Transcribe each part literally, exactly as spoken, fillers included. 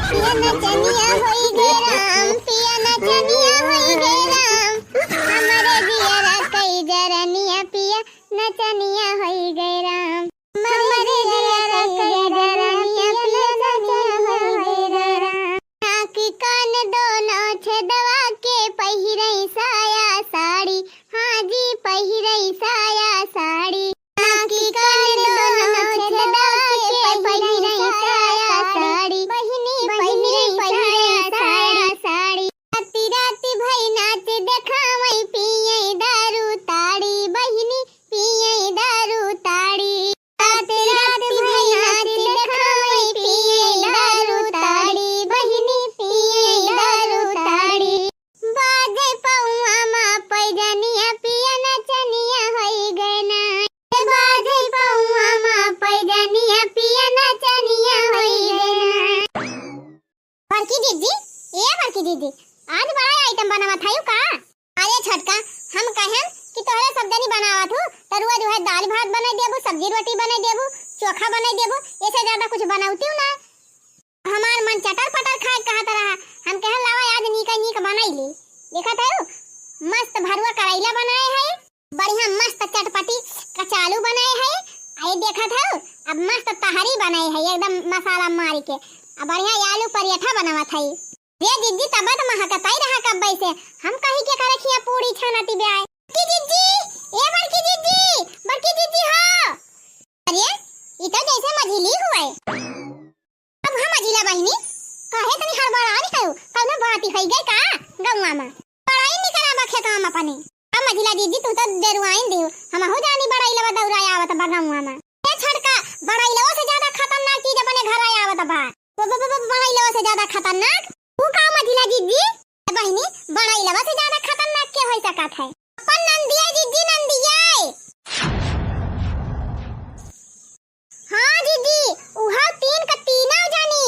पिया नचनिया होई गे राम, पिया नचनिया होई गे राम, हमरे जियरा कई जरनिया, पिया नचनिया होई गे राम, हमरे जियरा कई जरनिया, पिया नचनिया होई गे राम। नाक कान दोनों छेदवा के पहिरई साया साड़ी, हाँ जी पहिरई साया साड़ी। नाक कान दोनों छेदवा के पहिरई साया साड़ी, बहिनी पहिरई साया साड़ी। राति राति भई नाच देखावई, पियई दारू ताड़ी, बहिनी पियई दारू ताड़ी। राति राति भई नाच देखावई, पियई दारू ताड़ी, बहिनी पियई दारू ताड़ी। बाजे पौआ मा पैजनिया, पिया नचनिया होई गे ना। बाजे पौआ मा पैजनिया, पिया नचनिया होई गे ना। बड़की जिज्जी, ए बड़की जिज्जी, आज बड़ा item बनावत हयू का? अरे छोटका, हम कहेन कि तोहरे सब जनी बनावत हू, त रोज उहे दाल भात बनाई देबू, सब्जी रोटी बनाई देबू, चोखा बनाई देबू, एसे ज्यादा कुछ बनउतिउ ना। हमार मन चटर पटर खाए कहत रहा, हम कहेन लावा आज नीका नीक बनाई ली। देखत हयू, मस्त भरुआ करैला बनाए है, बढ़िया मस्त चटपटी कचालू बनाए है। आई देखत हयू, अब मस्त तहरी बनाए है एकदम मसाला मारी के, अब बढ़िया आलू पराठा बनावत है। रे जिज्जी, तब त महकतई रहा कब्बे से, हम कही के करे खिया पूड़ी छानती बे आए। बड़की जिज्जी, ए बड़की जिज्जी, बड़की जिज्जी हो। अरे, ई तो जैसे मझिली हुए। अब हम मझिला बहिनी, काहे तनी हड़बड़ानी हयू, कौनो बात होई गई का गौवा मा? बड़ाई निकरा बा खेतवा मा अपने। अब मझिला जिज्जी, तू तो डेरुआइन दिहू, हमहू जानी बड़ाई लवा दौड़ा आवत बा गौवा मा। ए छोटका, बड़ाई लवा से ज्यादा खतरनाक चीज अपने घर आवत बा। ब-, ब-, ब-, ब-, बड़ाई लवा से ज्यादा खतरनाक? ऊ का मझिला जिज्जी? ए बहिनी, बड़ाई लवा से ज्यादा खतरनाक के होई सकत है? अपन नंदिया जिज्जी, नंदिया। हाँ जिज्जी, उहा तीन का तीनों जानी।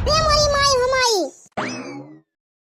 रे मोरी माई हो माई।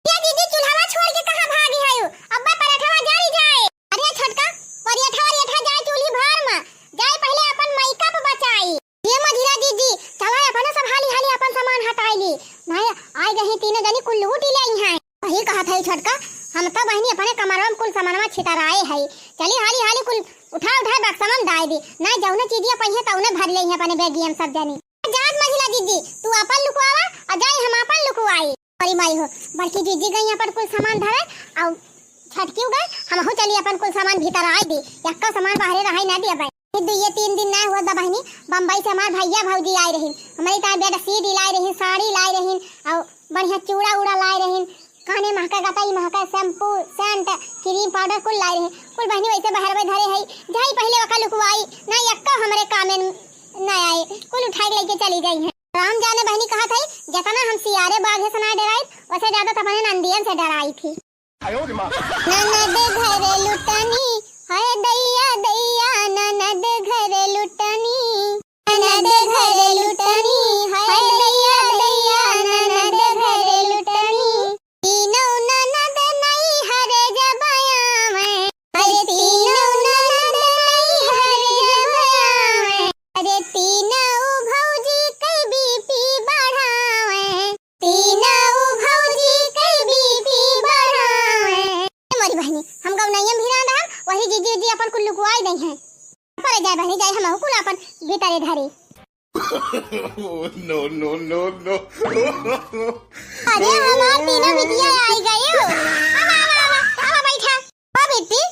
ए जिज्जी, चूल्हवा छोड़ के कहाँ भागी हयू? अब्बा पराठवा जारी जाए। अरे छोटका, पराठवा रेठा जाए चूल्ही भर मा, जाए पहिले अपन makeup बचाई। ए मझिला जिज्जी, चला अपने सब हाली हाली अपन सामान हटाई ली। नाहीं, आई गई तीनों जनी कुल लूटी ले आई हैं। वही कहत है छोटका, हम तो बहिनी अपने कमरवा मा कुल सामानवा छितराए है। चली हाली हाली कुल उठा उठा बक्सवा मा डाई दी। नाहीं, जौने चीजिया पहिए तौने भर ले हैं अपने बैगिया मा सब जनी। जात मझिला जिज्जी, तू अपन लुकवावा और जाई हम अपन लुकवाई। अरे माई हो, बड़की जिज्जी गई अपन कुल सामान धरे और छोटकी गई, हमहू चली अपन कुल सामान भीतर आई दी, यक्का सामान बाहरे रहाई ना दिया बाई। फिर दुइये तीन दिन ना हुआ बा बहिनी, बम्बई से हमार भैया भौजी आए रही, हमारी तार bedsheet लाई रही, साड़ी लाई रही, और बढ़िया चूड़ा उड़ा लाई रही, काने महका गतई महका, shampoo, scent, cream, powder कुल लाई रही। कुल बहिनी वैसे बहरवे धरे है, जाई पहिले वका लुकवाई, ना यक्का हमरे कामे न-, ना आए, कुल उठाई के लेके चली गई हैं। राम जाने बहिनी कहत है, जितना हम सियारे बाघे से ना डराई, वैसे ज्यादा तो अपने नंदियन से डराई थी। ननद घर लुटनी, हाय दैया दैया, ननद घर लुटनी। ननद घर लुटनी, हाय दैया दैया, ननद घर लुटनी। तीनों ननद नैहर जब आवे, अरे तीनों ननद नैहर जब आवे, अरे तीनों भौजी के BP बढ़ावे। तीनों भौजी के BP बढ़ावे। ए मोरी बहिनी, हम गौनैया मा भिरान रहब, वही जिज्जी उज्जी अपन कुल लुकवाई दई हैं। परे जाए बहिनी, जाए हमहू कुल अपन भीतरे धरे। No, no, no, no। अरे हमार तीनों बिटिया आई गई हो। आवा, आवा, आवा, आवा बैठा। ओ बिट्टी,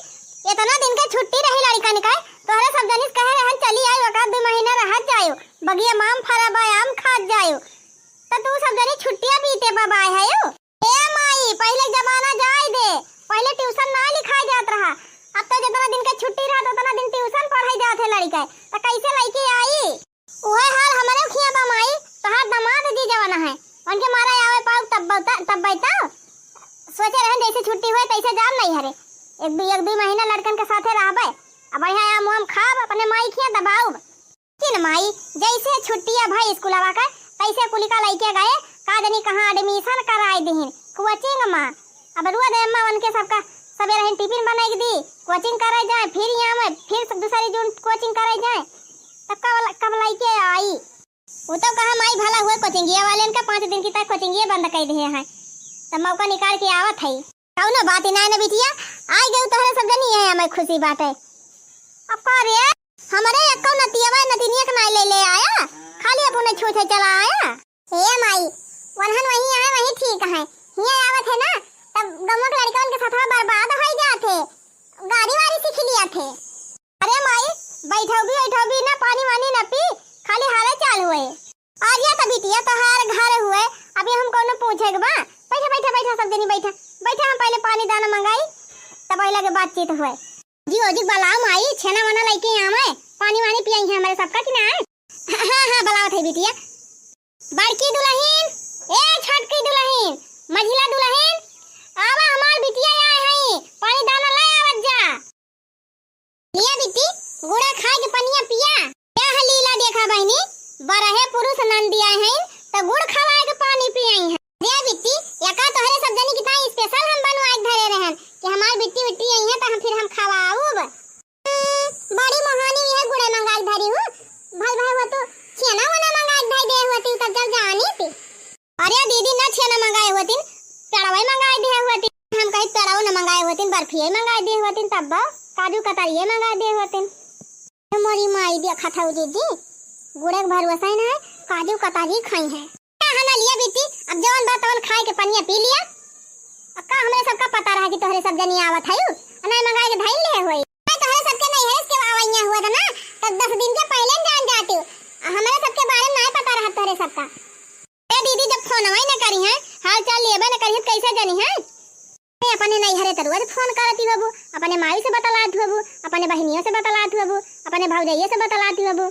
इतना दिन के छुट्टी रही लड़िकन के, तोहरे सब जनिस कहे रहन चली आयो, एक आध दो महीना रहत जायो, बगिया मा आम फरा बा, आम खात जायो। त तू सब जनी छुट्टिया बीते बा बाय हयो। ए माई, पहिले जमाना जाए दे, पहिले tuition ना लिखाए जात रहा। अब तो जितना दिन के छुट्टी रहत, उतना दिन tuition पढ़ाई जात है लड़िका, त कैसे लइके आई? उहे हाल हमरे खिया बा माई, तोहार दामाद जी जवन है, उनके मारे आवे पाउब तब बता-, तब बैठा। सोचे रहन जैसे छुट्टी होए तैसे जाब नैहरे, एक दू, एक दू महीना लड़कन के साथे रहबे, अब बढ़िया आम वाम खाब, अपने माई खिया दबाउब। किन माई, जैसे छुट्टिया भई स्कूलवा का, तैसे कुलिका लइके गए, का जनी कहाँ admission कराए दिहिन, coaching मा। अब रोज अम्मा उनके सबका सबेरे ही टिफिन बनाई के दी, coaching करे जाए, फिर यहाँ में फिर से दूसरी जून coaching करे जाए, तब कब, कब लइके आई? उ तो कहा माई भला हुए कोचिंगिया वालेन का पाँच दिन की तक कोचिंगिया बंद कइ दिहे हैं, तब मौका निकाल के आवत है। कौनो बात ही नाय न बिटिया, आइ गयू तोहरे सब जनी है, हमें खुशी बाटे। अब का रे, हमरे एक्को नतियवा नतिनिया के नाय ले ले आया, खाली अपने छूछे चला आया। हे माई, वनहन वहीं आए वहीं ठीक है, हियाँ आवत है ना, तब गौवा के लड़कन के साथवा बर्बाद होइ जात है, गारी वारी सीख लिया थे। अरे माई, बैठो भी, बैठो भी ना, पानी वानी ना पी, खाली हाले चाल हुए। अरे त बिटिया तोहार घर हुए, अभी हम कौनो पूछे के बा? बैठा, बैठा, बैठा, सब जनी बैठा, बैठा, हम पहले पानी दाना मंगाई, तब वही लगे बातचीत हुए। जी ओ जी, बुलाओ माई, छेना वना लइके आवे, पानी वानी पियाई है हमरे सबका कि ना आए? हाँ, हाँ, बुलावत है बिटिया। बड़की दुलहिन, ए छोटकी दुलहिन, मझिला दुलहिन, आवा हमार बिटिया आए हई, पानी दाना ले आवत जा। लिया बिट्टी, गुड़ा खाए के पनिया पिया। क्या है लीला देखा बहिनी, बरहे पुरुष नंदी आए हैं, त गुड़ खवाए के पानी पियाई हैं। लिया बिट्टी, यका तोहरे सब जनी कितना special हम बनवाए के धरे रहन कि हमार बिट्टी बिट्टी आई है त हम फिर हम खवाऊब। हम्म, बड़ी मोहानी यह गुड़े मंगाई धरी हूँ। भल भाई हुआ तू छेना वना मंगाई धरी दे हुआ तू तब जब जानी थी। अरे दीदी ना छेना मंगाए हुआ तीन, पेड़ावे मंगाए दे हुआ तीन। हम कही पेड़ावे ना मंगाए हुआ तीन, बर्फिए मंगाए दे हुआ तीन, तब काजू कतरिए मंगाए दे हुआ तीन। ए मोरी माई देखा था दीदी, गुड़े के भरोसा ही ना है, काजू कतरी खाई है। का है ना लिया बिट्टी, अब जवन बा तवन खाए के पनिया पी लिया। अब का हमरे सबका पता रहा कि तोहरे सब जनी आवत है, अनाय मंगाए के धइल ले होई। मैं तोहरे सबके नैहरे से के आवैया हुआ था ना, तब दस दिन के पहले न जान जाती हूँ। आ हमरे सबके बारे में नाय पता रहा तोहरे सबका। ए दीदी, जब फोनवा ही न करी है, हाल चाल लेबे न करी है, त कैसे जनी है? ए, अपने नैहरे त रोज फोन करती होबू, अपने माई से बतलात होबू, अपने बहिनियों से बतलात होबू, अपने भौजैये से बतलात होबू।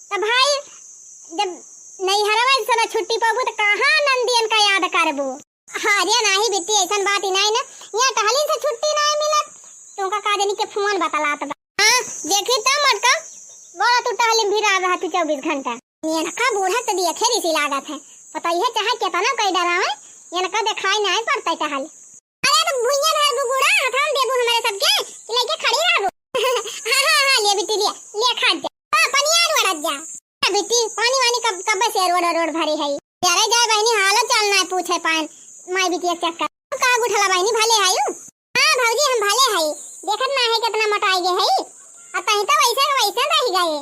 त भाई, जब नैहरवा से न छुट्टी पाबू, त कहाँ नंदियन का याद करबू? अरे नाही बिट्टी, ऐसन बात ही नाही ना, यहाँ टहलिन से छुट्टी नाही मिलत, तुमका का जनी के फोन बतलात बा। हाँ, देखी त मोटका, बोला तू टहलिन भी रहा, रहा तू चौबीस घंटा। इनका बूढ़ा त दिया खेरी सी लागत है, पता ही है चाहे केतना कई डरावे, इनका देखाई नाही पड़ता टहल। अरे त भुइया धर दू गुड़ा, हथान देबू हमरे सबके, कि लेके खड़ी रहबू। हाँ, हाँ, हाँ, ले बिट्टी, ले, ले खा जा। हाँ, पनिया रोड़त जा। ए बिट्टी, पानी वानी कब, कब से रोड, रोड भरी है? अरे जाए बहिनी, हालो चाल ना पूछे पान, माई बिटिया के चक्कर। का गुठला बहिनी, भले है यू? हाँ भौजी, हम भले है, देखत ना है कितना मोटाई गए है, अब तहीं तो वैसे के वैसे रह गए।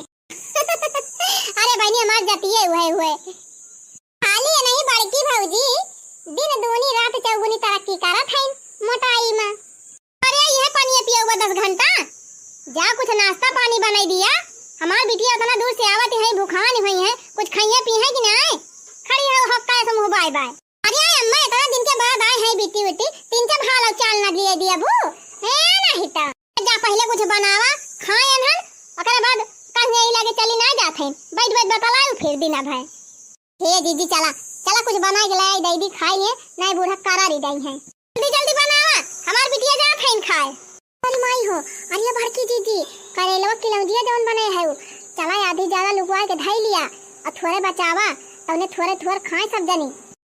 अरे बहिनी, हमार जतिये हुए हुए। खाली ये नहीं बड़की भौजी, दिन दूनी रात चौगुनी तरक्की करत है मोटाई में। अरे, यह पानी पियउबा दस घंटा? जा, कुछ नाश्ता पानी बनाई दिया। हमार बिटिया उतना दूर से आवत है, भुखान हुई है, कुछ खाइए पी है कि नाय? खड़ी हो, हक्का ऐसे मुँह बाय बाय। अरे अम्मा, इतना दिन के बाद आए हैं बिट्टी उट्टी, तीन चार भालो चाल ना दिए दिया बू। ए, नहीं तो। जा पहले कुछ बनावा, खाए अनहन, ओकरे बाद कहीं यही लगे चली ना जात है। बैठ बैठ बतलाऊ फिर दिन भर। हे जीजी, चला, चला कुछ बनाए के लाई दे दी, खाई लिए, नहीं बूढ़ा कारा रह जाई है। जल्दी, जल्दी बनावा, हमार बिटिया जात है खाए। अरे माई हो, अरे बड़की जीजी, करेलवा किलौजिया जवन बने है उ, चला आधी ज्यादा लुकवा के धई लिया, और थोड़े बचावा, तौने थोड़े थोड़ खाए सब जनी।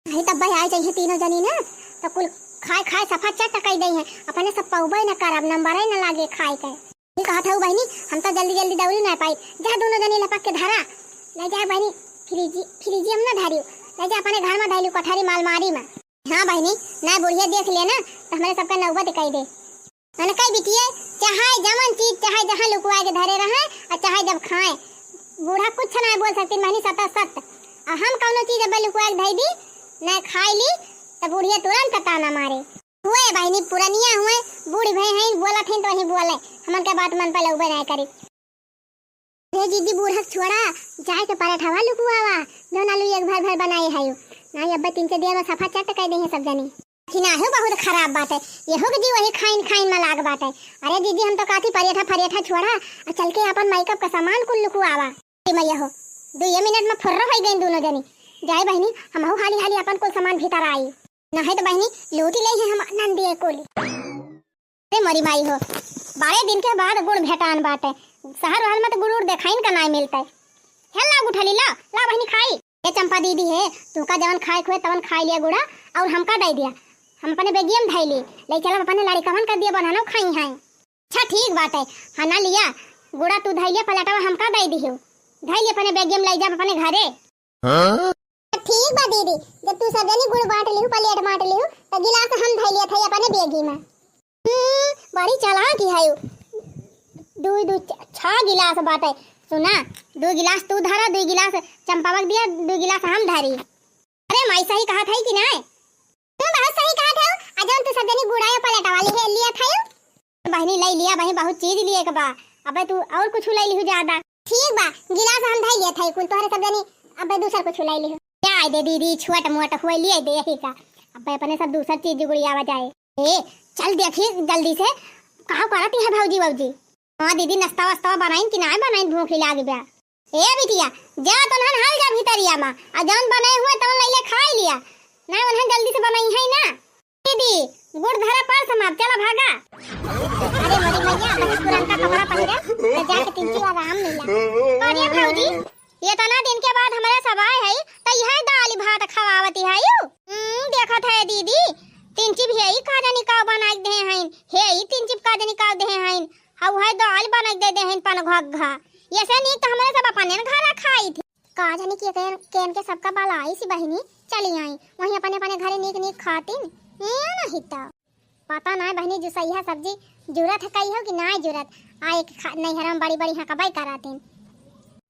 नहीं तब भाई आए चाहिए तीनों जनी ना, तो कुल खाए खाए सफा चट कई दई है, अपने सब पौबे न करब, नंबरे न लागे खाए के। ये कहत हूँ बहिनी, हम तो जल्दी जल्दी दौड़ी ना पाई। जा दोनों जनी लपक के धरा। ले जा बहिनी, फ्रिजी, फ्रिजी हम ना धरियो। ले जा अपने घर में धैलू कठरी मालमारी में। हाँ बहिनी, ना बुढ़िया देख ले ना, तो हमरे सबका नौबत कई दे। अन कई बिटिये, चाहे जमन चीज, चाहे जहाँ लुकवा के धरे रहे, और चाहे जब खाए, बूढ़ा कुछ ना बोल सकती बहिनी, सत सत। और हम कौनो चीज अब लुकवा के धई दी, ना खाई ली, तो बुढ़िया तुरंत ताना मारे। हुए बहिनी, पुरनिया हुए, बूढ़ भए हैं, बोलत हैं तो वही बोले, हमन के बात मन पर लउबे नहीं करी। हे दीदी, बूढ़क छोड़ा, जाए के पराठा वा लुकुआवा, जौन आलू एक भर भर बनाए है। नहीं, अब तीन चार दिन में सफा चट कह दे हैं सब जनी। हिनाहु बहुत खराब बात है, यहू के जी वही खाइन खाइन में लाग बात है। अरे दीदी, हम तो कहती पराठा फरेठा छोड़ा, और चल के अपन मेकअप का सामान कुल लुकुआवा। ए मैया हो, दुइये मिनट में फुर्र होइ गई दोनों जनी। जाए बहिनी, हमहू हाली हाली अपन कुल सामान भीतर आई। नहीं तो बहिनी, लूटी ले ही हम नंदिये कुल। अरे मोरी माई हो, बड़े दिन के बाद गुड़ भेटान बाटे। शहर वहर में तो गुड़ उड़ देखाइन का नाय मिलता है। हेल ला गुठली ला, ला बहिनी खाई। ए चंपा दीदी है, तू का जवन खाए खुए तवन खाई लिया गुड़ा, और हमका दे दिया। हम अपने बेगियम धई ली, ले चलब अपने लड़िकवन का दिया बननो खाई हैं। अच्छा ठीक बाटे, हना लिया, गुड़ा तू धइले पलटवा हमका दइ दिहु। धइ लिया अपने बेगिया में, लइ जा अपने घरे। हाँ? ठीक बा दीदी, जब तू सब जनी गुड़ बाँट लिहू, प्लेट बाँट लिहू, त गिलास हम धइ लिया था अपने बेगी में। हम्म, बड़ी चालाक ही है। दू, दू, छ-, छह गिलास बाटे। सुना, दू गिलास तू धरा, दू गिलास चंपावा के दिया, दू गिलास हम धरी। अरे माई, सही कहत है कि नाय? तू बहुत सही कहत है। आ जौन तू सब जनी गुड़ाया प्लेट वाली है, लिया था। बहिनी, लइ लिया बहिनी, बहुत चीज लिए के बा। अबे तू और कुछ लइ लिहू ज्यादा। ठीक बा, गिलास हम धइ लिया था कुल, तोहरे सब जनी अबे दूसर कुछ लइ लिहू। क्या आइ दे दीदी, छोट मोट हुए लिए दे यही का। अबे अपने सब दूसर चीज गुड़ियावा जाए। ए, चल देखी जल्दी से, का करत है भौजी वौजी? हाँ दीदी, नाश्ता वास्ता बनाइन कि नाय बनाइन, भूख ही लाग बा। ए बिटिया, जा तोहन हल जा भीतरिया मा, आ जौन बनाए हुए तौन लइले खाइ लिया, ना उन्हें जल्दी से बनाई है ना। दीदी, गुड़ धरा पर्स मा, चला भागा। अरे मोरी मैया, बस पुरनका कपड़ा पहिरे, त जाके तिनची आराम मिला। अरे भौजी, एतना दिन के बाद हमरे सब आए है, त यह दाल भात खवावती है यू। हम्म, देखत है दीदी, तिनची भी है, का जानी का बनाइ दे हैं, हे ई तिनची का जानी का दे हैं, हऊ है दाल बनाइ दे दे हैं पन घग्घा। ऐसे नीक त हमरे सब अपने घरा खाई थी। का जानी के केन, केन के सबका बलाई सी बहिनी चली आई, वहीं अपने अपने घरे नीक नीक खातिन। ए नहीं त पता नाय बहिनी, जुसैया सब्जी जुरत है कही हो कि नाय जुरत, आ एक खा-, नैहरा में बड़ी बड़ी हकबाई करातिन।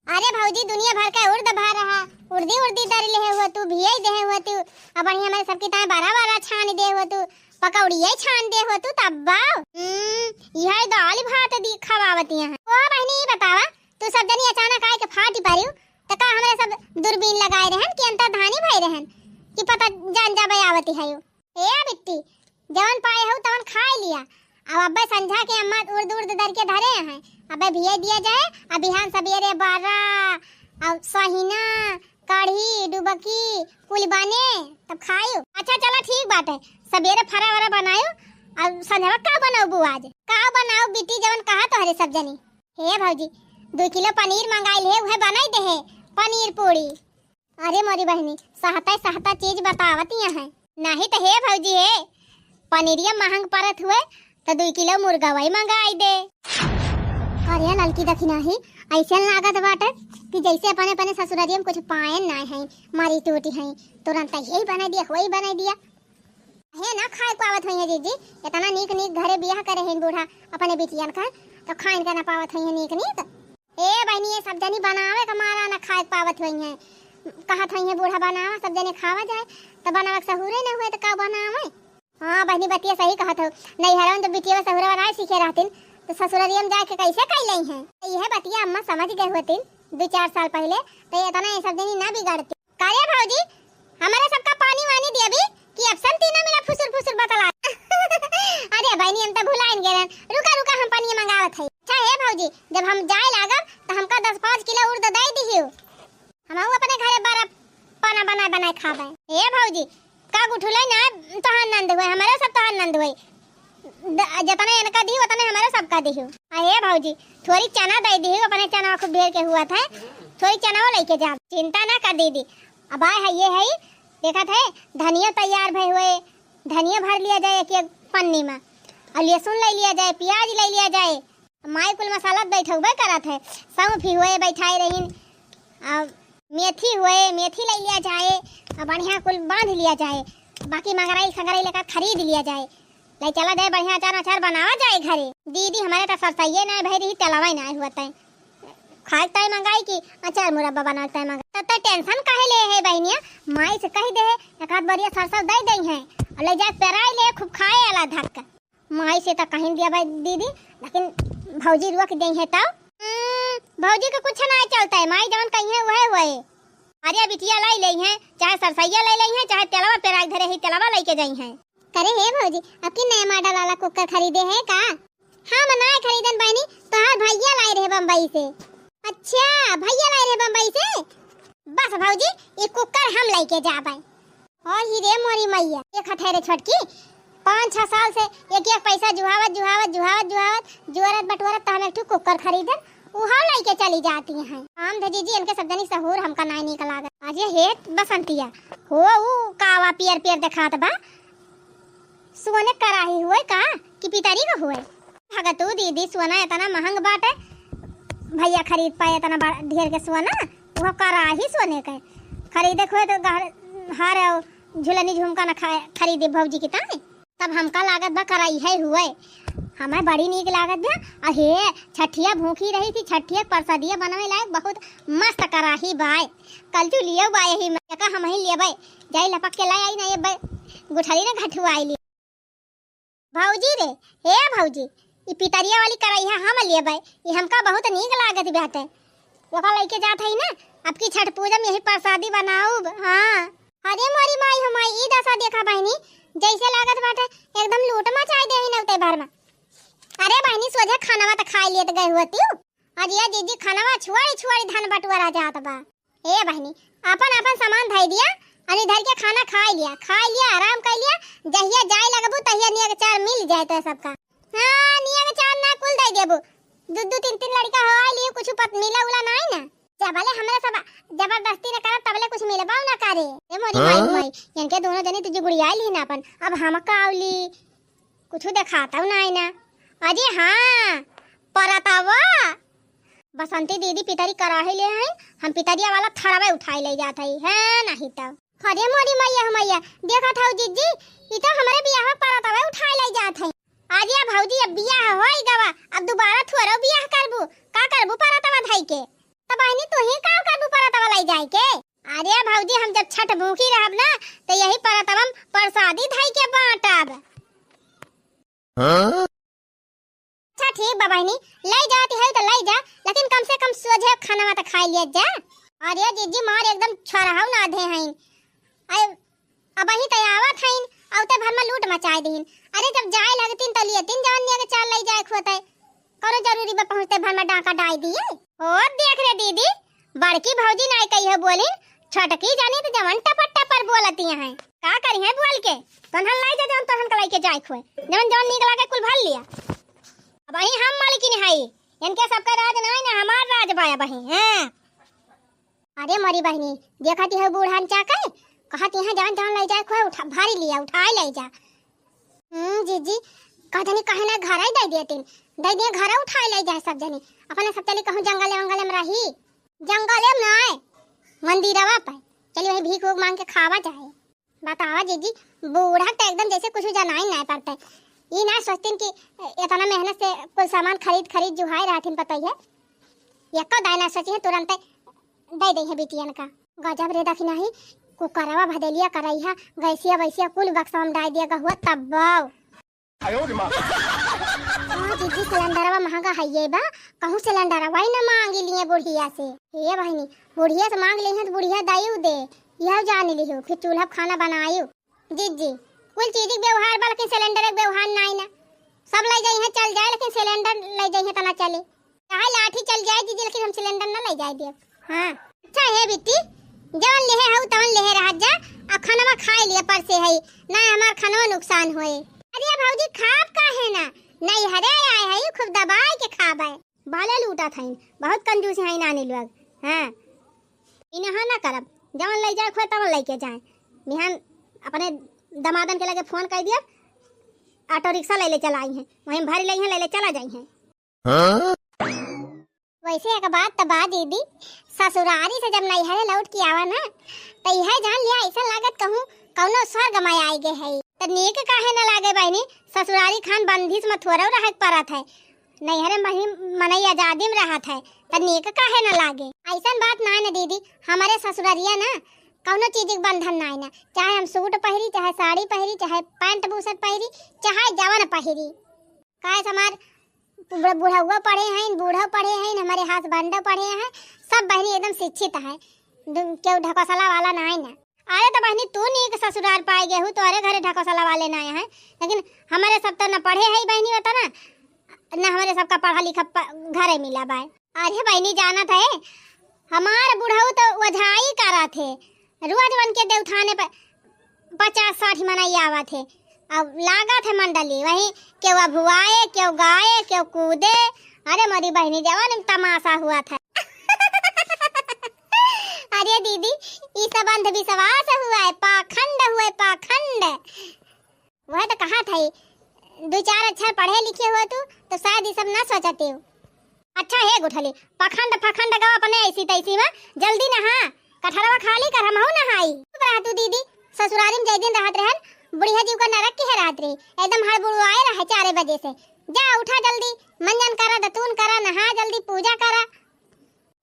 अरे भौजी, दुनिया भर का उर्द भर रहा, उर्दी उर्दी दर ले हुआ तू, भियई दे हुआ तू, अब बढ़िया हमरे सबकी ताए बड़ा बड़ा छान दे हुआ तू, पकौड़िये छान दे हुआ तू, तब बाव। हम्म, यह दाल भात दी खवावती हैं। ओ बहिनी, ई बतावा, तू सब जनी अचानक आए के फाटी परियो, त का हमरे सब दूरबीन लगाए रहन कि अंतर्धानी भई रहन कि पता जान जाबे आवती है यू? ए बिट्टी, जवन पाए हऊ तवन खाए लिया। अब अब्बे संझा के अम्मा उर्द उर्द दर के धरे हैं, अब्बे भिये दिया जाए। अब बिहान सबेरे बरा, अब सहिना, कढ़ी, डुबकी कुल बने, तब खायू। अच्छा चला ठीक बाटे, सबेरे फरा वरा बनायू। अब संझवा का बनौबू आज? का बनाऊ बिट्टी, जवन कहा तोहरे सब जनी? हे भौजी, दू किलो पनीर मंगाइल है, उहे बनाई दे है पनीर पूड़ी। अरे मोरी बहिनी, सहता सहता चीज बतावत यहाँ है। नहीं त हे भौजी हे, पनीरिया महंग परत हुए त दुई किलो मुर्गवई मंगाई दे। अरे ललकी दखिनाही, ऐसे लागत बाटे कि जैसे अपने अपने ससुरारिया में कुछ पाए ना है, मरी टूटी है, तुरंत यही बनाई दिया, वही बनाई दिया। हे ना खाए पावत होइहैं जीजी, एतना नीक नीक घरे बियाह करे हैं बूढ़ा अपने बिटियन का, तो खाइन का ना पावत होइहैं नीक नीक। ए बहिनी, ये सब जनी बनावे का मारा ना खाए पावत होइहैं, कहत होइहैं बूढ़ा बनावा सब जने खावा जाए, तो बनावे के सहूरे न हुए तो का बनावे? हाँ बहिनी, बतिया सही कहत हो, नैहरवा में जब बिटिया सहूरे बनाए सीखे रहतिन तो ससुररिया में जाके कैसे कई लई हैं? तो यह बतिया अम्मा समझ गए होतिन दो चार साल पहले, तो ये इतना ये सब जनी ना बिगड़ती। का रे भौजी, हमरे सबका पानी वानी दियबी कि अब सन तीनों मिला फुसुर फुसुर बतला। अरे बहिनी, हम तो भुलाइन गेलन। रुका, रुका, हम पानी मंगावत हई। अच्छा हे भौजी, जब हम जाए लागब, त हमका दस पाँच किलो उर्द दे दिहियो। हमहू अपने घरे बड़ा पाना बनाए बनाए खाबे। हे भौजी, का गुठुले ना तोहार नंद हुए, हमरे सब तोहार नंद हुए। द-, जतने इनका दिहू, उतने हमरे सबका दिहू। आ हे भौजी, थोड़ी चना दे दिहू, अपने चना खूब ढेर के हुआ था, थोड़ी चना वो लेके जा। चिंता ना कर दीदी, अब आए है, ये है, देखत है, धनिया तैयार भए हुए, धनिया भर लिया जाए एक एक पन्नी में, और लहसुन ले लिया जाए, प्याज ले लिया जाए। माई कुल मसाला बैठौबे करत है, सौंफ ही हुए बैठाए रहीन, आ मेथी हुए, मेथी ले लिया जाए, आ बढ़िया कुल बांध लिया जाए, बाकी मंगराई संगराई लेकर खरीद लिया जाए, ले चला जाए, बढ़िया अचार अचार बनावा जाए घरे। दीदी, हमारे तो सरसइये ना भई रही, तेलवा ना हुआ तय। खाए ताई मंगाई कि अचार मुरब्बा बनाए ताई मंगाई। तब तक टेंशन काहे ले है बहनिया, माई से कह दे, एक आध बढ़िया सरसों दे दे हैं, और ले जाके पेराई ले, खूब खाए अला धक्का। माई से तो कहीं दिया भाई दीदी, लेकिन भौजी रोक दे हैं तब। हम्म, भौजी के कुछ ना चलता है, माई जवन कही है वह हुए। अरे बिटिया लाई ले हैं, चाहे सरसैया ले ले हैं, चाहे तेलवा पेराई धरे ही तेलवा लेके जाई हैं। करे हे भौजी, अब की नया मॉडल वाला कुकर खरीदे है का? हम नाय खरीदन बहनी, तोहार भैया लाए रहे बम्बई से। अच्छा, भैया लाए रहे बम्बई से? बस भौजी, ये कुकर हम लेके जाबे। और ही रे मोरी मैया, एक हठे रे छोटकी, पाँच छह साल से एक एक पैसा जुहावत, जुहावत, जुहावत, जुहावत, जुआरत बटोरत त हम एक ठो कुकर खरीदन, उहाव लेके चली जाती हैं। हम धे जीजी, इनके सब जनी सहूर हमका नाय नीक लागत। अजे हे बसंतिया, हो ऊ कावा पियर पियर देखात बा? सोने कराही हुए का कि पितरी का हुए? भगतू दीदी, सोना इतना महंग बाटे, भइया खरीद पाए इतना बड़ा ढेर के सोना, वह कराही सोने के। खरीदे के होए तो गहर-, हार और झुलनी झुमका न खाए, खरीदे भौजी के ताई। तब हमका लागत बा कराही है हुए। हमें बड़ी नीक लागत बा। अहे, छठिया भूखी रही थी, छठिया परसादिया बनवे लायक बहुत मस्त कराही बाय। कलचू लियो बाय ही में, एका हमही लेबै। जाई लपक के लाई आई ना ये बे, गुठली ना घटुआई ली। भौजी रे, हे भौजी, ई पितरिया वाली करैहा हम लेबै, ई हमका बहुत नीक लागत बाटे। ओका लइके जात हई ना, अब की छठ पूजा में यही परसादी बनाउब। हाँ। अरे मोरी माई हो माई, ई दशा देखा बहिनी, जैसे लागत बाटे एकदम लूट मचाई देही नौते भर में। अरे बहिनी, सोझे खानवा त खाई लेत गए होती। अरे ये जीजी, खानवा छुआरी छुआरी धन बटुआरा जात बा। ए बहिनी, आपन आपन सामान धई दिया, अनी धर के खाना खाई लिया, खाई लिया, आराम कर लिया। जहिया जाए लगबू तहिया नियक चार मिल जाए तो सबका। हाँ, नियक चार ना कुल दे देबू। दू दू तीन तीन लड़का हो आई लियो, कुछ पत मिला उला नाई ना। जबले हमरा सब जबरदस्ती न करब तबले कुछ मिलबा ना करे। ए मोरी माई, हाँ? माई, इनके दोनों जने तुझे गुड़िया ली ना अपन, अब हम का आवली? कुछ देखाता नाई ना। अरे हाँ, परतवा। बसंती दीदी पितरी कराही ले हैं, हम पितरिया वाला थरवे उठाई ले जात हई, है नहीं तब। अरे मोरी मैया हो मैया, देखत हऊ जीजी, ई तो हमरे बियाह में परतवे उठाई ले जात हई। अरे भौजी, अब बियाह होई गवा, अब दोबारा थोरो बियाह करबू, का करबू परतवा धई के? त बहिनी, तू ही का करबू परतवा ले जाई के? अरे भौजी, हम जब छठ भूखी रहब ना, त यही परतवा में परसादी धई के बांटब। हाँ? अच्छा ठीक बा बहिनी, लई जाती है तो लई जा, लेकिन कम से कम सोझे खाना तो खाई लिया जा। अरे जीजी मार एकदम छोरहु ना दे हैं। अरे अब ही तो आवत हैं, औते भर में लूट मचाए दीन। अरे जब जाए लगतीन तो लिए तीन जवन निया के चार लई जाए खोते। करो जरूरी बा पहुँचते भर में डाका डाई दिए। ओ देख रे दीदी, बड़की भौजी नाई कही है बोलिन, छोटकी जानी तो जवन टपर टपर बोलती हैं। का करी है बोल के? तोहन लाई जा, जवन तोहन के लइके जाए खोए। जवन जवन नीक लागे कुल भर लिया। अब अही हम मालकिन हई, इनके सबके राज नाई ना, हमार राज बा अब अही, हैं? अरे मोरी बहिनी, देखत ही हो बूढ़न चाके, कहत यहाँ जवन जवन लई जाए खोए उठा, भारी लिया, उठाए लई जा। हम्म, जीजी, कह जनी कहे ना घर ही दे दिए तीन, दे दिए घर उठाए लई जाए सब जनी, अपने सब चली कहूँ जंगले वंगले में रही। जंगले में नाय, मंदिरवा पे चली वहीं भीख उख मांग के खावा जाए। बतावा जीजी, बूढ़ा तो एकदम जैसे कुछ जनाई नाय पड़ते। ई ना सोचतीन कि इतना मेहनत से कुल सामान खरीद खरीद जुहाई रहथिन पतई है। एको दाय ना सोची है, तुरंते दे दे है बिटियन का। गजब रे दखिना ही, कुकरवा भदेलिया करैहा, गैसिया वैसिया कुल बक्सवा में डाल दिया गहुआ तब्बो। आयो रे माँ। हाँ जीजी, सिलेंडरवा महंगा है ये बा, कहूँ सिलेंडरवा ही ना मांगी लिए बुढ़िया से। ए बहिनी, बुढ़िया से मांग ली है तो बुढ़िया दायु दे, यह जान लिहो, फिर चूल्हा पे खाना बनायु। जीजी, कुल चीज के व्यवहार बा, लेकिन सिलेंडर के व्यवहार नाई ना। सब ले जाई है, चल जाए, लेकिन सिलेंडर ले जाई है, तना चले। चाहे लाठी चल जाए जीजी, लेकिन हम सिलेंडर ना ले जाए दियब। हाँ। अच्छा हे बिट्टी, जवन लेहे हऊ तवन लेहे रहत जा, आ खनवा खाए लिए परसे हई, ना हमार खनवा नुकसान होए। अरे भौजी, खाब काहे ना? नैहरे आए हई, खूब दबाए के खाबे। भले लूटत हईन, बहुत कंजूस हईन नानी लोग। हाँ, इनहा ना करब, जवन ले जाए खोए तवन लेके जाए। बिहान अपने दमादन के लगे फोन कर दिया, ऑटो रिक्शा ले ले चला आई हैं, वहीं भर ले हैं, ले ले चला जाई हैं। हाँ? वैसे एक बात त बा दीदी, ससुरारी से जब नैहरे लौट के आवा ना, त यह जान लिया ऐसा लागत कहूँ कौनो स्वर्ग में आए गए है। त नीक काहे न लागे बहनी, ससुरारी खान बंदिश में थोड़ो रहे के पड़त है, नैहरे में ही मनई आजादी में रहत है, त नीक काहे न लागे? ऐसन बात नाय न दीदी, हमारे ससुररिया ना कौनो चीज के बंधन नाय ना, चाहे हम सूट पहिरी, चाहे साड़ी पहिरी, चाहे पैंट बुशर्ट पहिरी, चाहे जवन पहिरी, काहे से हमार बूढ़-, बुढ़उआ पढ़े हैं, बूढ़ो पढ़े हैं, हमारे हस्बैंडो पढ़े हैं, सब बहनी एकदम शिक्षित है, दु-, केहू ढकोसला वाला नाय ना। अरे तो बहनी तू नीक ससुरार पाए गए हूँ, तोहरे घरे ढकोसला वाले नाय हैं, लेकिन हमारे सब तो न पढ़े है बहनी बता ना, न हमारे सबका पढ़ा लिखा प-, घरे मिला बाय। अरे बहनी जानत है, हमार बुढ़ऊ तो ओझाई करत है, रोज बन के देवथाने पे पचास साठ मनई आवत है। अब लागत है मंडली, वही केहू अभुआए, केहू गाए, केहू कूदे। अरे मोरी बहनी जवान में तमाशा हुआ था। अरे दीदी, ई सब अंधविश्वास हुआ है, पाखंड हुआ है, पाखंड। वह तो कहा था, दो चार अक्षर पढ़े लिखे हो तू, तो शायद ये सब ना सोचते हो। अच्छा हे गुठली, पखंड फखंड गवा अपने ऐसी तैसी मा, जल्दी नहा, कठरवा खाली कर, हमहू नहाई। चुप रहा तू दीदी, ससुरारी मा जय दिन रहत रहन, बुढ़िया जीव का नरक की है रात रही, एकदम हड़बुड़ाए रहे चारे बजे से। जा उठा जल्दी, मंजन करा, दतून करा, नहा जल्दी, पूजा करा।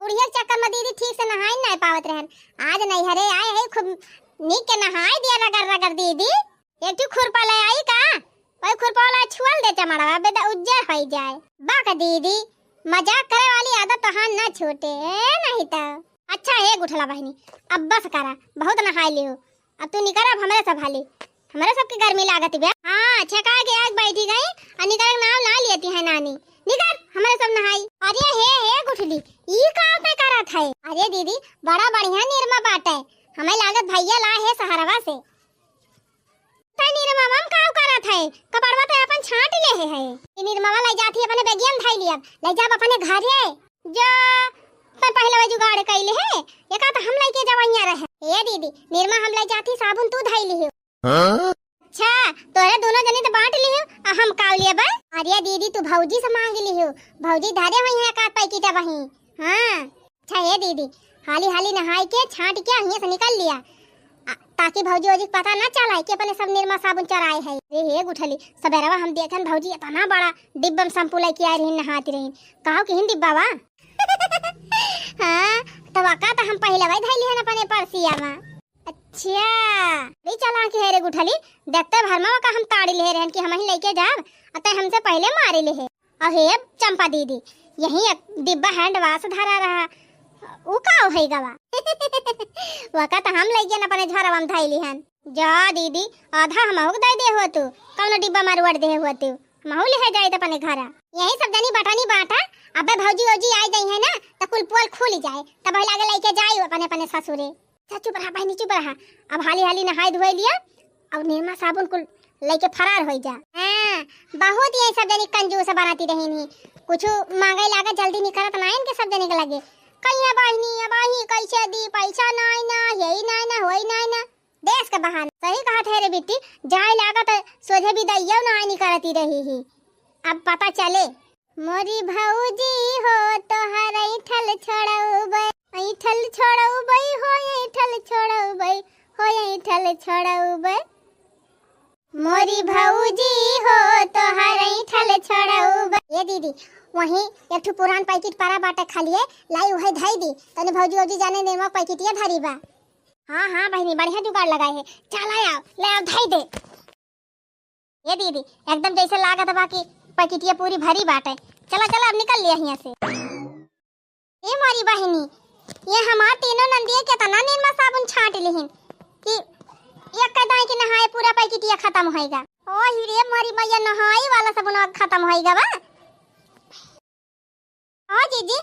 बुढ़िया के चक्कर मा दीदी ठीक से नहाई नाहीं पावत रहन, आज नैहरे आए है, खूब नीक के नहाई दिया रगड़ रगड़ दीदी। एक ठो खुरपा ले आई का? वही खुरपा वाला छुअल दे चमड़वा, बेदा उज्जर होई जाए। बाक दीदी, मजाक करे वाली आदत तोहार ना छूटे, ए, नहीं तो। अच्छा, ए गुठला बहिनी, अब बस करा, बहुत नहाई लियो। अब तू निकर, अब हमरे सब हाली, हमरे सबके गर्मी लागत बा। हाँ, छेका के आग बैठी गई, और निकर के नाम ना लेती है नानी। निकर, हमरे सब नहाई। अरे हे, हे गुठली, ई का पे करत है? अरे दीदी, बड़ा बढ़िया निरमा बाटे, हमें लागत भैया ला है सहरवा से। तै निरमवा में काव करत है? कपड़वा तै अपन छाँट लेहे है। ई निरमवा लै जात ही अपने बेगिया में धइ लियब, लै जाब अपने घरे। जो तै पहिले वै जुगाड़ कइ लेहे, एका त हम लइके जवइया रहे। ए दीदी, निरमा हम लै जात ही, साबुन तू धइ लिहे। हाँ? अच्छा, तोहरे दुनो जनी त बाँट लिहे, आ हम काव लेबे? अरे दीदी, तू भौजी से माँग लिहे, भौजी धरे होइहैं एकाध पैकेट अबहीं। हाँ। अच्छा हे दीदी, हाली हाली नहाई के, छाँट के हियाँ से निकल लिया, आ, ताकि भौजी वौजी के पता ना चला कि अपने सब निरमा साबुन चोराए है। अरे हे गुठली, सबेरवा हम देखन भौजी इतना बड़ा डिब्बा में शैम्पू लइके आए रही, नहाती रही, कहो किहिन डिब्बा बा? हाँ, तो वका तो हम पहिले वही धइली है अपने परसिया में। अच्छा, बड़ी चालाक है रे गुठली, देखते भर में वका हम ताड़ी ले रहन कि हम ही लइके जाब, अतः हमसे पहिले मारी ले है। अहे चंपा दीदी, यहीं एक डिब्बा hand wash धरा रहा, उ का होई गवा? वका त हम लइके न अपने झरवा में धइली हन। जा दीदी, आधा हमहू के दे दे हो तू, कौनो डिब्बा में रोड़ दे हो तू, हमहू ले जाई त अपने घरा। यही सब जनी बटनी बाँटा, अबे भौजी वौजी आई गई है ना, त कुल पोल खुल जाए, तब लागे लइके जाई अपने अपने ससुरे। अच्छा, चुप रहा बहिनी, चुप रहा। अब हाली हाली नहाई धोई लिया, अब निरमा साबुन कुल लइके फरार होई जा। हाँ, बहुत यही सब जनी कंजूस बनाती रही नी। कुछ माँगे लागे जल्दी निकरत ना इनके सब जनी के लगे। कहिया बहिनी, अब आही कैसे दी, पैसा नाई ना, यही नाई ना, होई नाई ना। देश के बहाना। सही कहत है रे बिट्टी, जाए लागत सोझे बिदैया ना निकरती रही ही। अब पता चले। मोरी भौजी हो तोहर ऐंठल छोड़उबै, ऐंठल छोड़उबै हो, ऐंठल छोड़उबै हो, ऐंठल छोड़उबै। मोरी भौजी हो तोहर ऐंठल छोड़उबै। ए दीदी, वहीं एक ठो पुरान पैकेट परा बाटे खालिए, लाई उहे धई दी, तनी भौजी वौजी जाने निरमा पैकेटिया धरी बा। हाँ, हाँ बहिनी, बढ़िया जुगाड़ लगाए है, चला आओ, ले आओ, धई दे। ए दीदी, एकदम जैसे लागत बा कि पैकेटिया पूरी भरी बाटे। चला, चला, अब निकल लिया हियाँ से। ए मोरी बहिनी, ये हमार तीनों नंदिया केतना निरमा साबुन छाँट लिहिन कि एक दाई के नहाए पूरा पैकेटिया खतम होइगा। ओ ही रे मोरी मैया, नहाए वाला साबुन खतम होइगा बा। ओ जीजी,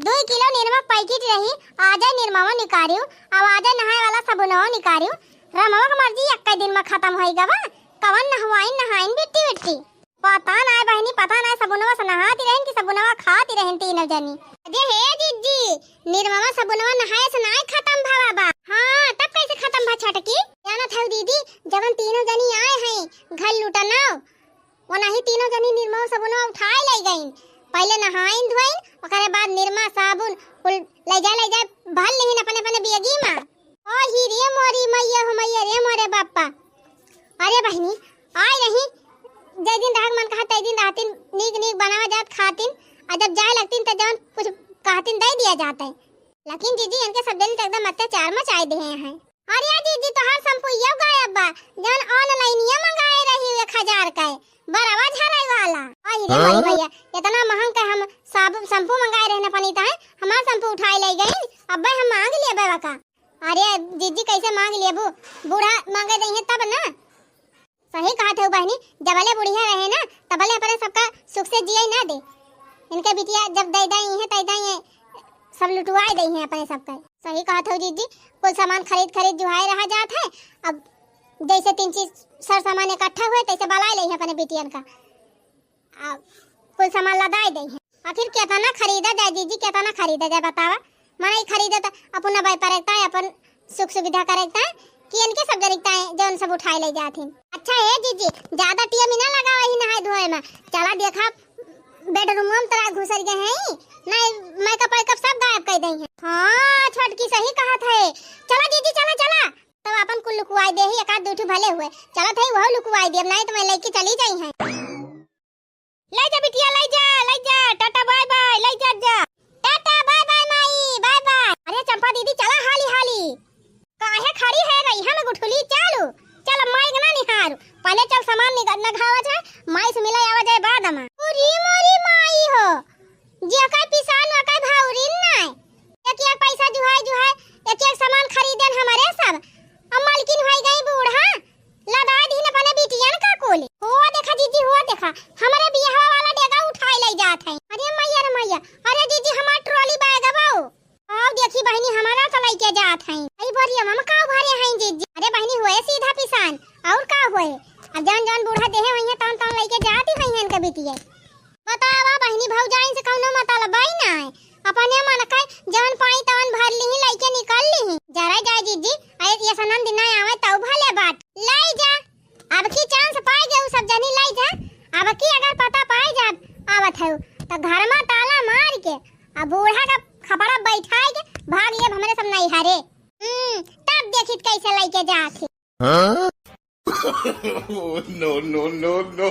दुई किलो निरमा पैकेट रही, आजे निरमावा निकारियो, अब आजे नहाए वाला सबुनवा निकारियो। रमवा के मर्जी एक्के दिन में खतम होई गवा। कवन नहवाइन नहाइन बिट्टी बिट्टी। पता नाय बहिनी, पता नाय सबुनवा से नहाती रहिन कि सबुनवा खाती रहिन तीनों जनी। अरे हे जीजी, निरमावा सबुनवा नहाए से नाय खतम भवा बा। हाँ, तब कैसे खतम भा छटकी? जानत हऊ दीदी, जवन तीनों जनी आए हैं घर लुटनव, ओनाही तीनों जनी निरमा सबुनवा उठाए लइ गइन। पहिले नहाइन धोइन, ओकरे बाद निरमा साबुन कुल लइ जाए, लइ जाए भर लिहिन अपने अपने बेगी मा। ओ ही रे मोरी मैया हो मैया रे मोरे बापा। अरे बहिनी, आइ रही, जै दिन रहक मन कहा तै दिन रहतिन, नीक नीक बनावा जात खातिन, आ जब जाए लगतिन त जवन कुछ कहतिन दइ दिया जात है। लेकिन जीजी इनके सब जनी त एकदम अत्याचार मचाए देहे हैं। अरे जीजी, तोहार शैम्पू यो गायब बा, जौन ऑनलाइनिया मंगाए रही एक हजार का, बरवा झराई वाला। अरे रे हाँ? मोरी भैया, इतना महंग का हम साबुन शैम्पू मंगाए रहे न पनीता है, हमार शैम्पू उठाए ले गई, अब्बे हम मांग लिए बेवा का। अरे जीजी, कैसे मांग लेबू, बूढ़ा मांगे दइहे तब ना। सही कहत हऊ बहिनी, जबले बुढ़िया रहे ना, तबले अपने सबका सुख से जिए ना दे। इनके बिटिया जब दे दे इहे तै दे, सब लुटवाए दे हैं अपने सबके। सही कहत हऊ जीजी, कुल सामान खरीद खरीद जुहाए रहा जात है। अब जैसे तीन चीज सर सामान इकट्ठा हुए, तैसे बलाए ले हैं अपने बिटियन का। आ, कुल सामान लदाए दे हैं। आखिर केतना खरीदा जाए जीजी, केतना खरीदा जाए बतावा? मनई खरीदे त अपना व्यापार एकता है, अपन सुख सुविधा करे एकता है कि इनके सब जरिकता है जौन सब उठाए ले जात हैं। अच्छा हे जीजी, ज्यादा टिया में ना लगावा ही नहाए धोए में। चला देखा बेडरूम में तोरा घुसर गए हैं, नहीं मेकअप वेकअप सब गायब कर देई हैं। हाँ, छोटकी सही कहत है। चला जीजी, चला, चला। तब अपन कुल लुकवाई देही, एक आध दू ठो भले हुए। चलत है, वह लुकवाई देब, नहीं तो मैं लेके चली जाई हैं। ले जा बिटिया, ले जा, ले जा, टाटा बाय बाय, ले जा, जा। टाटा बाय बाय माई, बाय बाय। अरे चंपा दीदी, चला हाली हाली। काहे खड़ी है रही हम गुठुली, चालू। चल अब माई के ना निहारू, पहले चल सामान निग-, नघावा जाए, माई से मिला आवा जाए बाद में। अरे मोरी माई हो, जेकर पिसान ओकर भौरी नाय। एक एक पैसा जुहाय जुहाय एक एक सामान खरीदेन हमरे सब। अब मलकिन होई गई बूढ़ा, लदा दीन अपने बिटियन का कोले। हो देखा जीजी, हो देखा, हमरे बियाह वाला डेगा उठाए ले जात है। अरे मैया रे मैया, अरे जीजी हमार ट्रॉली बैग बाऊ। आओ देखी बहिनी, हमारा तो लइके जात हैं। अई बोरिया में का भरे हैं जीजी? अरे बहिनी, होए सीधा पिसान, और का होए? अब जौन जौन बूढ़ा देहे होइहैं, तौन तौन लइके जात ही होइहैं इनके बिटिया। बतावा बहिनी, भौजाइन से कौनो मतलब बाई ना है। अपने मन का जौन पाई तौन भर लीही, लइके निकल लीही। जरा जाए जीजी, अरे ये सनन दिन आवे तौ भले बात। लाई जा, अब की चांस पाए गए, उ सब जनी लाई जा। अब की अगर पता पाए जा आवत है तो घर में ताला मार के अब बूढ़ा का खपड़ा बैठाए के भाग लेब हमरे सब नैहरे। हम्म, तब देखित कैसे लइके जात है। हाँ? Oh, no, no, no, no।